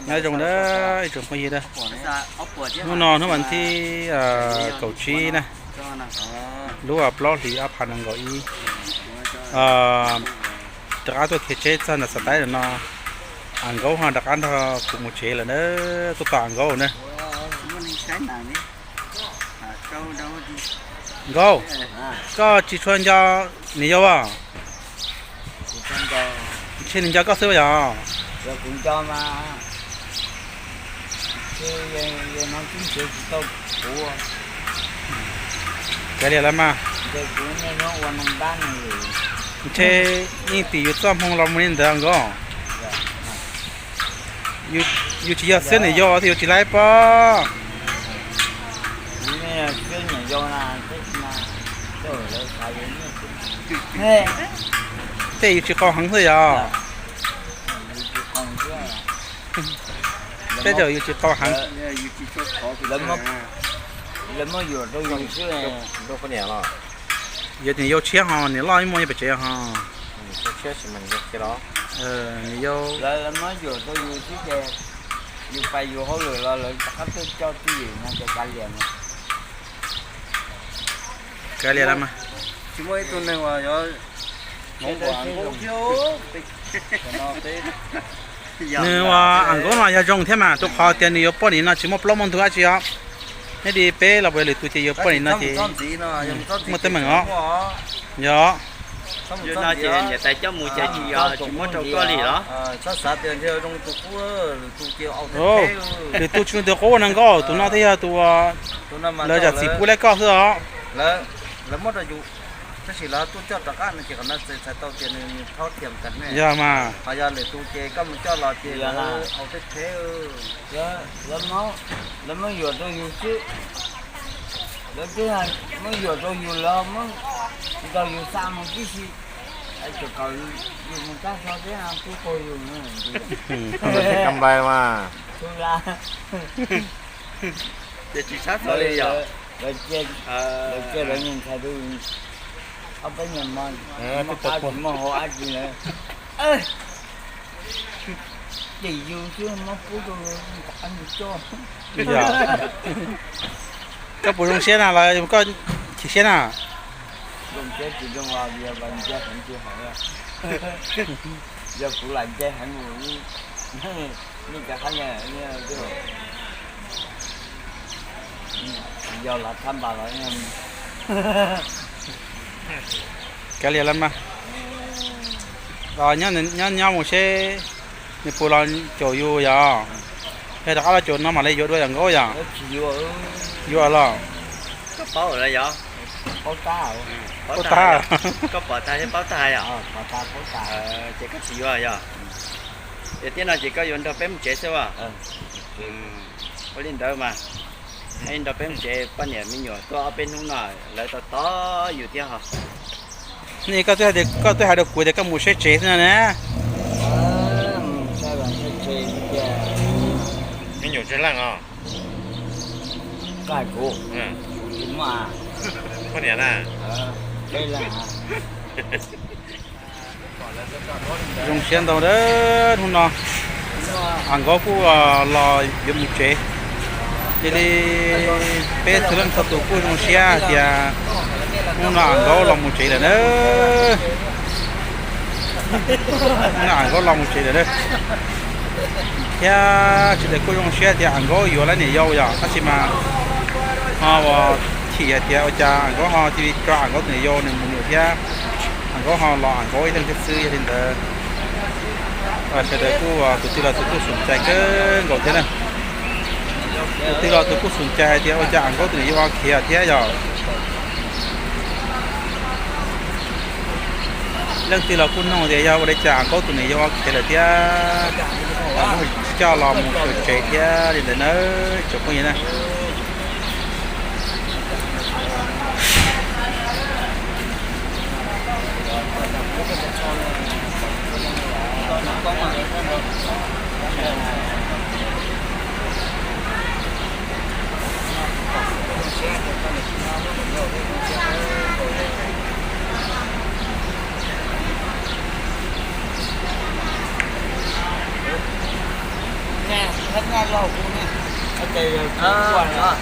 Nyob zoo na ib tsoom phooj ywg na, hnub no hnub vas thib kaum tsib na, lub plaub hlis ob phav nees nkaum ib, rov qab tuaj khiav tsheb txog nram Xav Taib no, A Nkaub ho rov qab nrog kuv mus tsev lawm na, tuaj tos A Nkaub na. Nkaub, koj tsis tshua nco niam yau as? Ntshe nws nco koj xwb yog? Kav liam los mas. Ntshe yeej tim yus txoj hmoo los mus li ntawd Nkaub. Yus tsis yog xwb niam yau thiaj yuav tsis laib pob. Tej yus tsis qau heev xwb yog? Tej zaum yus tsis qau heev. Yuav niam yau tshiab ho niam loj ib muaj ib pes tsev ho. Niam yau, kav liam los mas. Tsis muaj ib tug neeg uas yuav Nws uas A Nkaub no yog zoo thiab mas, rau qhov tias nws yuav poj niam no tsis muaj plaub muaj ntug dab tsi os. Nyob li peb los puas yog lwm tus ces yuav poj niam no ces muaj teeb meem os. Yog. Niam tais coj mus ces tsis yog tsis muab rau koj li los? Lwm tus tsis yog tus qub no Nkauj, tus no thiaj yog tus lawv zam txim pub li koj xwb os. Lawv muab rau yus, tab sis lawv tuaj coj rov qab no ces qhov no txhais tau tias nws thob thiam tas ne. Yog mas. Ho yog lwm tus ces koj mus coj los ces lawv au tej theb. Lawv muab yuam rau yus xwb. Lawv twb muab yuam rau yus, lawv muab nrog yus xa mus tib si. Tseem kom yus mus tag so thiab twb qaug yus. Kam nplais mas. Ces tsis sab xo li yom. Lawv cia lawv niag ntxhais rau ob peb nyuag mo, muaj qab tsis muaj hau dab tsi lawm. Ces yus xwb muab pub rau rov qab mus coj. Koj puas zoo siab na los koj chim siab na? Zoo siab tsis zoo los yog nce heev tsis hais, yog kuv lam nce heev mus, nej cov qab yog los thab npas los. Kav liam los mas. Nyob nyob mus seb nws puas los caum yus yog? Yog rov qab los caum no mam li yuav dua yom Nkauj yom? Yuav los? Koj paub lawm yog? Paub tag. Koj pom tag thiab paub tag yom? Ces koj tsis yuav yog? Ces tiam no ces koj yuav nrog peb mus tsev xwb as? Ua li ntawd mas, nrog peb mus tsev, poj niam me nyuam tuaj ob peb hnub no lawv tos tos yus thiab ho. Ne koj twb hais rau kuv tias koj mus saib tsev xwb no ne. Me nyuam tsawg leej os? Poj niam na? Zoo siab ntau, hnub no A Nkauj kuj los yuav mus tsev. Cia li peb txhua leej txhua tus kuj zoo siab hais tias hnub no A Nkauj los mus tsev lawm na. Hnub no A Nkauj los mus tsev lawm na. Thiab sawv daws kuj zoo siab tias A Nkauj yuav lawv niam yau yom, tab sis mas ho uas chim hais tias ua cas A Nkauj ho cia li tso A Nkauj tus niam yau nws mus nws thiab, A Nkauj ho los A Nkauj ib leeg thiab xwb. Yog li ntawd sawv daws kuj tus twg los tus kuj xum cai kawg nkaus thiab na. Tus twg los tus kuj xum cai hais tias ua cas A Nkauj tus niam yau ho khiav thiab yog. Leej twg los kuj nug tias yog ua li cas A Nkauj tus niam yau ho khiav lawm thiab, A Nkauj tsis coj los mus tsev thiab li ntawd na, tsoom phooj ywg na. Yog tias los txog,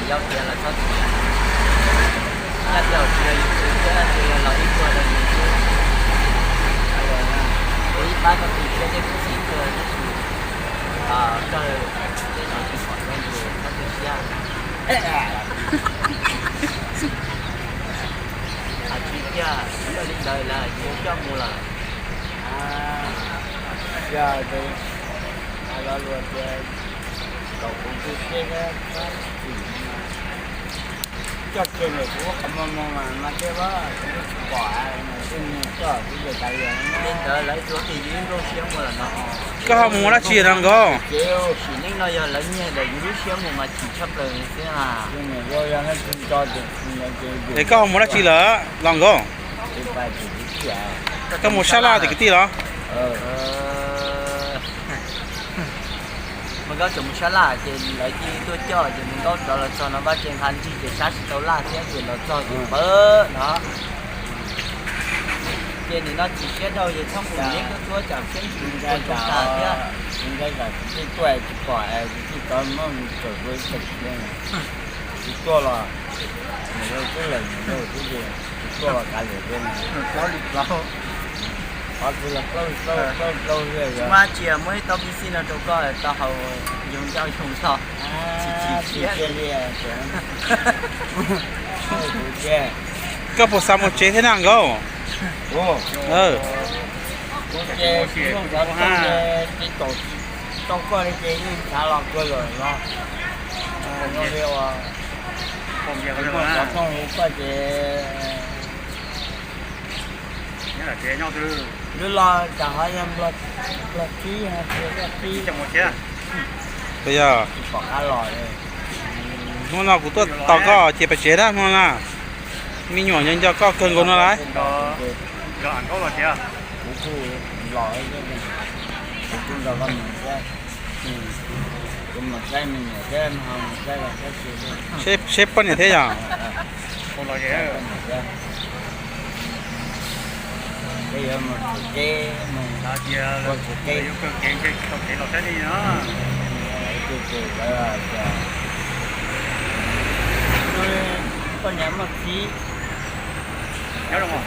yog tias los ib tuag rau yus xwb, ib pab tau tus thiab tej kuv txiv tuag tab sis raws tej no tsis pom zoo ces txhob tu siab. Hais tsis tiag, yog li ntawd lawm yuav coj mus lawm. Yog hais lo lus tias kom kuv tu siab thiab txhob txim no mas coj kiag ntawm kuv qhov muag mus mas mas thiaj li tsis pom, coj kuv ces tas li. Li ntawd lawv tuav kiag yus lub siab mus lawm no. Koj ho mus ua dab tsi no Nkauj? Ces sim neej no yog lawv nyiag ntawm yus lub siab mus mas chim tshaj plaws li thiab. Es koj ho mus dab tsi lawm los Nkauj? Koj mus sab laj tim kwv tij los? Mus Nkauj tseem mus sab laj ces lawv cia li tuaj coj ces mus Nkauj rov los txog no Vaj Tse Nqa nrig ces sab tsis tau laj thiab ces los txog ces pawg no. Ces nim no chim siab dhau ces txhob mus neb tuaj tsuab tsam siab ntsws ua tsaug tas thiab. Kuv tij tuaj tsis pom es kuv tij tau muab mus tsaws dua ib teg thiab. Kuv tuaj los mus lawm, kuv tuaj los kav liam thiab. Qhov twg los plaub plaub plaub li. Muab tsis muab ib tau P C no rau koj tau haus yoog ncauj yoog tog. Tsis chim siab li. Koj puas xav mus tsev thiab na Nkauj? Kuv ces kuv yeej xav tau, tsis tau koj li ces yeej xav los kawg lawm los. Zoo li uas kuv muaj xov tooj hu koj ces nws los tsam ho yog Nplog tsib, Nplog tsib. Puas yog? Tsis pom qab los li. Hnub no kuv tuaj tos koj ces pes tsev na hnub no na. Me nyuam nco nco koj kawg nkaus no lauj. Kuv kuj los, kuv kuj nrog koj mus thiab. Kuv mus saib me nyuam thiab, mus saib los saib xyuas. Seb poj niam thiab yog? Peb yuav mus txog teb, mus ua txog teb. Tus tus lawv tias, poj niam muaj txiv,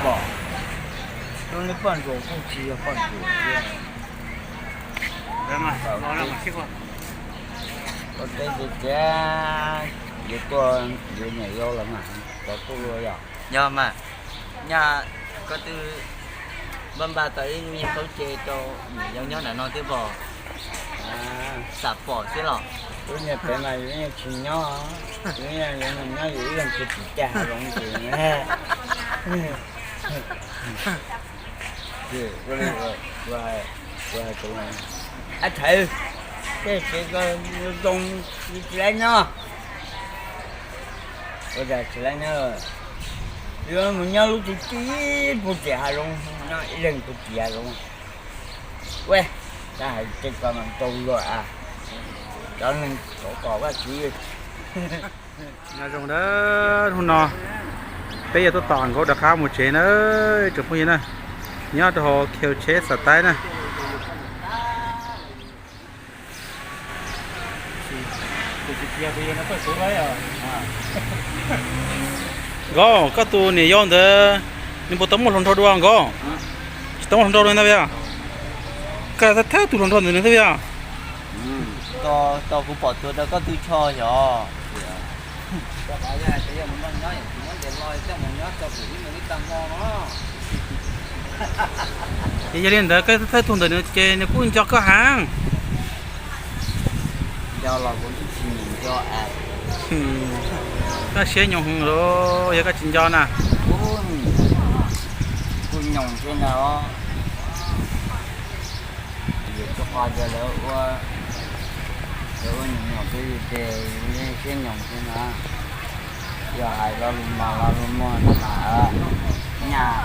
pom, hnub no poj ntsuam kuj tsis yog poj ntsuam thiab. Ua teb tiag tiag, yuav tuaj yuav niam yau los mas, tau tuaj ua yog. Yog mas, nyaj koj twb npaj npaj tau ib lub niag qub tsev rau niam yau nyob nram no thiab pom. Xam pom xwb los. Lub niag pem mas yus yeej tsis nyob, yus yeej yuav mus nyob yus ib leeg tsis tsis caj hav zoov ces. Ab thawv, tej tsev ko zoo, tsis tau nyob. Ua cas tsis tau nyob? Yuav mus nyob lub tsis tib puag tim hav zoov, nyob ib leeg puag tim hav zoov. Ua, tab hais tej ko mas tau luaj a, cov neeg thov kom Vajtswv. Nyob zoo na, hnub no peb yuav tuaj tos Nkauj rov qab mus tsev na, tsoom phooj ywg na, nyob rau hauv kheu tsheb xav taib na. Nkauj, koj tus niam yau ntawd nws puas tau muaj hluas nraug dua Nkauj? Tsis tau muaj hluas nraug dua ntag puas yog? Koj thawj tus hluas nraug ntawm nws thiab puas yog? Tau kuv pom tuag rau koj twb tsho yog. Ces yog li ntawd koj thawj tus ntawm nws ces nws kuj nco koj heev. Nco los kuv twb tsis nco. Koj siab nyoos heev los yog koj tsis nco na? Kuj nyoos thiab ntag. Vim rau qhov tias lawv ua, lawv ua nyuam nyuam peb yus ces yus yeej siab nyoos thiab na. Yog hais lo lus mos lo lus muag no mas nyaj.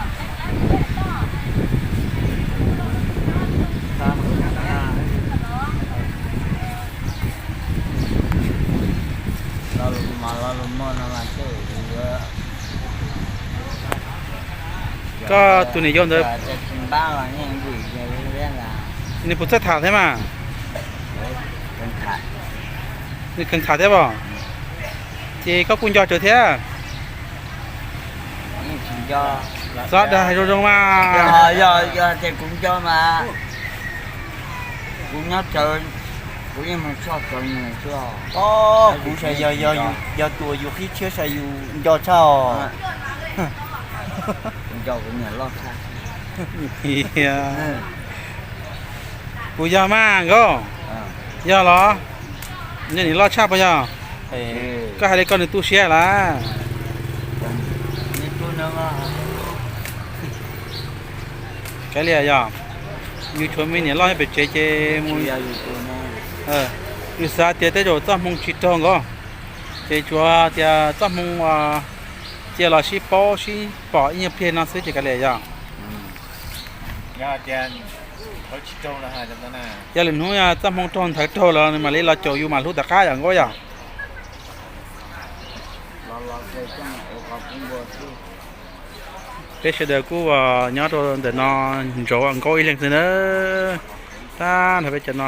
Lo lus mos lo lus muag no mas tej yuav, koj tus niam yau ntawd, nws puas txawj tham thiab mas? Nws kheev tham thiab as? Ces koj kuj nco tsawv thiab. Xob dag hais zoo zoo mas. Yog tias kuv nco mas kuv nyob tsawv, kuv yeej mus txog tsawv nws xwb. Kuv yog tus uas yus qhib tshiab saib yus nco tshaj os. Kuv nco kuv niam loj tshaj. Kuv yog mas nkauj. Yog los? Nco niam loj tshaj puas yog? Koj hais li koj nws tu siab lawm. Kav liam yog, yus tshuav me niam loj nyob pem tsev ces mus, yus xav tias tej zaum txoj hmoo tsis raug nkauj, ces tsuas tias txoj hmoo cia los sib paub sib pom ib nyuag pliag no xwb ces kav liam yog. Yog lwm hnub txoj hmoo raug nthawv raug lawm nws mam li los caum yus mam hlub tom qab yom nkauj yom. Peb sawv daws kuj nyob rau ntawm no ntsauv nkauj ib leeg xwb na. Tag nrho peb cov no